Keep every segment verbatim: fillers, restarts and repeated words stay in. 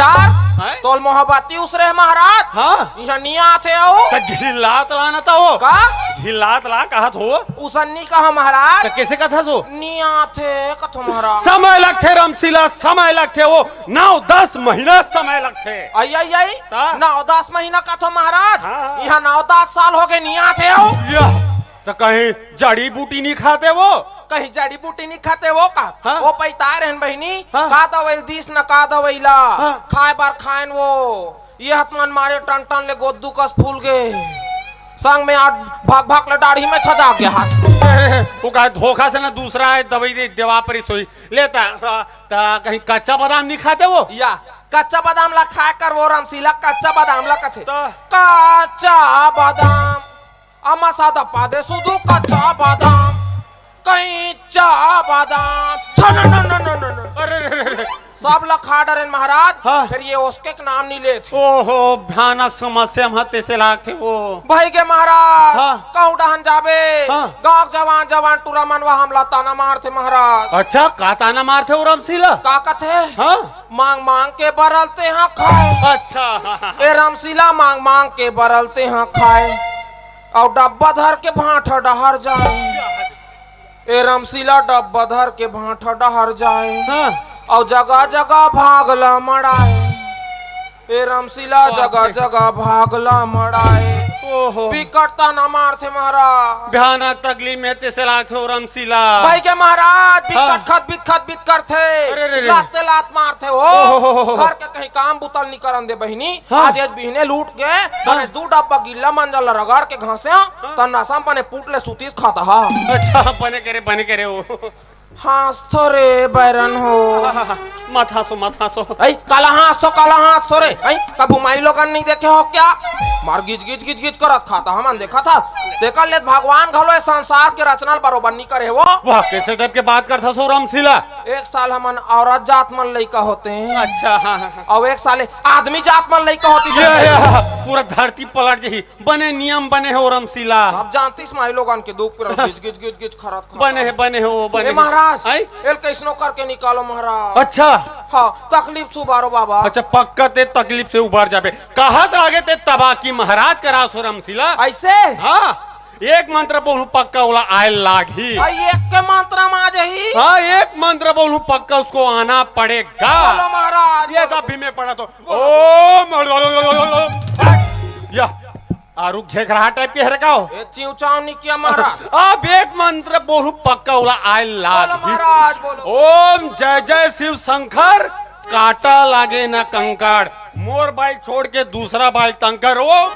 यार, हैं? तोल मोहब्बती उसरे हे महाराज। हाँ। इहाँ नी आथे हो। त घिल्लात ला न त हो। का? घिल्लात ला कहत हो। उसन नी कहा महाराज। त कइसे कथस हो? नी आथे कथो महाराज। समय लगथे रमसीला, समय लगथे हो। नौ दस महीना समय लगथे। आई, आई, आई। का? नौ दस महीना कथो महाराज। हाँ, हाँ। इहाँ नौ दस साल होगे नी आथे हो। या, त कहीं जड़ी बूटी नी खाते वो? कहीं जड़ी बूटी नी खाते वो का? हाँ। वो पइता रहन बहिनी, हाँ। का दवई दिस न का दवई ला। हाँ। खाए बर खाएन वो। ये हत मन मारे टन टन ले गोद्दू कस फूल गे। संग में आज भाग भाग ले डाढ़ी में छदा गया हाथ। वो का धोखा से ना दूसरा है दवाई दे, देवा परी सोई। लेता, ता कहीं कच्चा बादाम नी खाते वो? या, कच्चा बादाम ला खाए कर वो रमसीला कच्चा बादाम ला कथे। तो? कच्चा बादाम। अमा सादा पादे सुधु कच्चा बादाम, कच्चा बादाम। छ, न, न, न। अरे, अरे, अरे, अरे। सब ला खा डरेन महाराज। हाँ। फिर ये उसके के नाम नी लेत। ओहो, भयानक समस्या में तेसे लागथे वो। भाई के महाराज, हाँ। कहूँ डहन जाबे, हाँ। गाँव के जवान, जवान टूरा मन वा हमला ताना मारथे महाराज। अच्छा, का ताना मारथे वो रमसीला? का कथे? हाँ। मांग मांग के बरलते हाँ खाए। अच्छा। ए रमसीला मांग मांग के बरलते हाँ खाए। अउ डब्बा धर के भांठा डहर जाए। ए रमसीला डब्बा धर के भांठा डहर जाए। हाँ। अउ जगह जगह भागला मड़ाए। ए रमसीला बाप रे। जगह जगह भागला मड़ाए। ओहो। बिकट ताना मारथे महाराज। भयानक तकलीफ में तेसे लागथे ओ रमसीला। भाई के महाराज, हाँ। बिकट खत बित खत बित करथे। अरे रे रे। लाते लात मारथे हो। ओहो। घर के कहीं काम बुतल नी करन दे बहिनी। हाँ। आज एक बिहने लूट के, हाँ। अरे दू डब्बा गिल्ला मंजल ला रगड़ के घासे, हाँ। त नशा में बने पुट ले सुतीस खाता हा। अच्छा, बने करे, बने करे वो। हाँसथो रे बैरन हो। मत हाँसो, मत हाँसो। ऐ, काला हाँसो, काला हाँसो रे। ऐ, कभू माई लोगन नहीं देखे हो क्या? मार गिज, गिज, गिज, गिज करत खाता, हमन देखा था। तेकर ले भगवान घलो ए संसार के रचना ल बरोबर नहीं करे वो। वाह, कैसे टाइप के बात करथा सो रमसीला? एक साल हमन औरत जात मन लइका होते हैं। अच्छा, हाँ, हाँ, हाँ। अउ एक साल आदमी जात मन लइका होती ये, से। ये, पूरा धरती पलट जही। बने नियम बने हे ओ रमसीला। अब जानतीस माई लोगन के दुख पीरा गिज, गिज, गिज, गिज खरत खरत। बने हे, बने हे ओ, बने ए हे। महाराज, आई? एल कैसनो करके निकालो महाराज। अच्छा। हाँ, तकलीफ से उबारो बाबा। अच्छा, पक्का ते तकलीफ से उबार जाबे। कहत आगे ते तबाकी महाराज करा सो रमसीला। ऐसे? हाँ, एक मंत्र बोलूं पक्का ओला आय लागही। आई एक के मंत्र में आ जाही। हाँ, एक मंत्र बोलूं पक्का उसको आना पड़ेगा। बोलो महाराज, ये बोलो। तब भी मैं पढ़ा तो ओम या आरु घेघरा टाइप के हरे का हो? ए चिंचाव नी किया महाराज। अब एक मंत्र बोलू पक्का ओला आय लाग। बोलो महाराज, बोलो। ओम जय जय शिव शंकर, कांटा लागे ना कंकड़, मोर बाइक छोड़ के दूसरा बाइक तंकर। ओम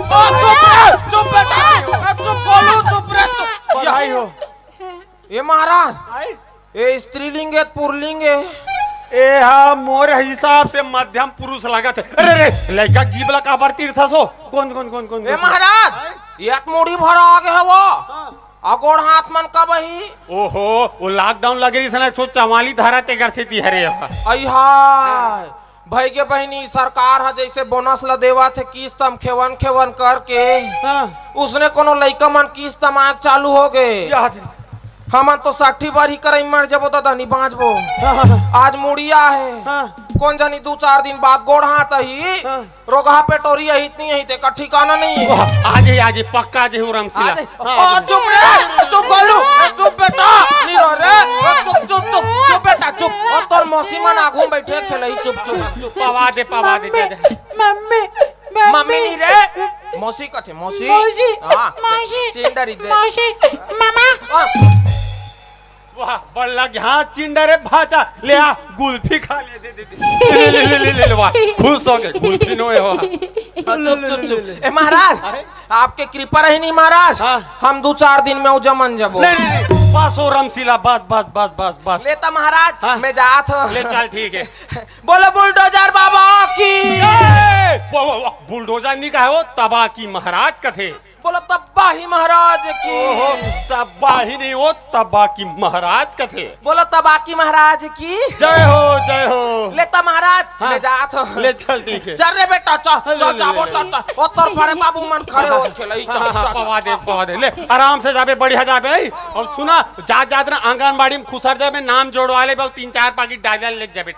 चुप रे, चुप बेटा, चुप बोलू, चुप रे, चुप। बधाई हो। ए महाराज, आई? ए स्त्रीलिंग हे, पुरलिंग हे? ए हा मोर हिसाब से मध्यम पुरुष लागत हे। अरे रे, लइका जीभ ला काबर तीरथस हो? कोन, कोन, कोन, कोन, ए कोन? महाराज, एक मुड़ी भर आगे हे वो। हाँ। आ गोड़ हाथ मन कब ही? ओहो, वो लॉकडाउन लगे रहिस ना, एक ठो चवाली धरा तेकर सेती हरे हा। आई हाय। भई गे बहिनी, सरकार ह जइसे बोनस ल देवत हे किस्त म खेवन खेवन करके, हाँ। उसने कोनो लइका मन किस्त म आए चालू हो गे। याद हे। हमन तो साठी बारी करई मर जबो ददा, नी बांचबो। हाँ, हाँ, हाँ। आज मुड़िया हे। हाँ। कोन जनी दू चार दिन बाद गोड़ हाथ अही, हाँ। रोगहा पेटोरी अही, इतनी अही, तेकर ठिकाना नहीं हे। वाह, आज ही, आज ही, पक्का आज ही उरम सिला। आज ही। हाँ, ओ, चुप रे, चुप गोलू, चुप बेटा, नी रो रे, ओ, चुप, चुप, चुप, चुप बेटा, चुप। ओ, तोर मौसी मन आगू में बैठे खेलही, चुप, चुप, चुप। पवा दे, पवा दे, मम्मी, जा, जा। Mummy, mummy. मम्मी नी रे, मौसी कथे, मौसी। मौसी, हाँ, मौसी, चिंडरी दे। मौसी, मामा। हाँ। वाह, बड़ लग, हाँ, चिंडरे भाचा, ले आ, गुल्फी खा ले, दे, दे, दे। ले, ले, ले, ले, ले, ले, वाह, खुश हो गए, गुल्फी नोए हो। चुप, चुप, चुप। ए, महाराज, अरे? आपके कृपा रही नहीं, महाराज। हाँ। हम दू चार दिन में उ जमन जबो। नहीं, नहीं, नहीं, बस हो रमसीला, बस, बस, बस, बस, बस। लेता महाराज, हाँ। मैं जात हूँ। ले चल, ठीक है। बोलो बुलडोजर बाबा की। जय। वो, वो, वो, बुलडोजर नहीं कहे, वो तबाकी महाराज कथे। बोलो तबाही महाराज की। ओहो, तबाही नहीं, वो तबाकी महाराज कथे। बोलो तबाकी महाराज की। जय हो, जय हो। ले त महाराज, हाँ। मैं जात हूँ। ले चल, ठीक है। चल रे बेटा, चल, ले, चल, ले, जाबो, ले, चल, ले। चल। ओ तोर बड़े बाबू मन खड़े हो खेलई, चल, हाँ, हाँ, चल। पवा दे, पवा दे। ले, आराम से जाबे, बढ़िया जाबे, नहीं? और सुना, जात जात ना आंगनबाड़ी में खुसर जाबे, नाम जोड़वा लेबे, तीन चार पाकिट डायरिया ले जाबे।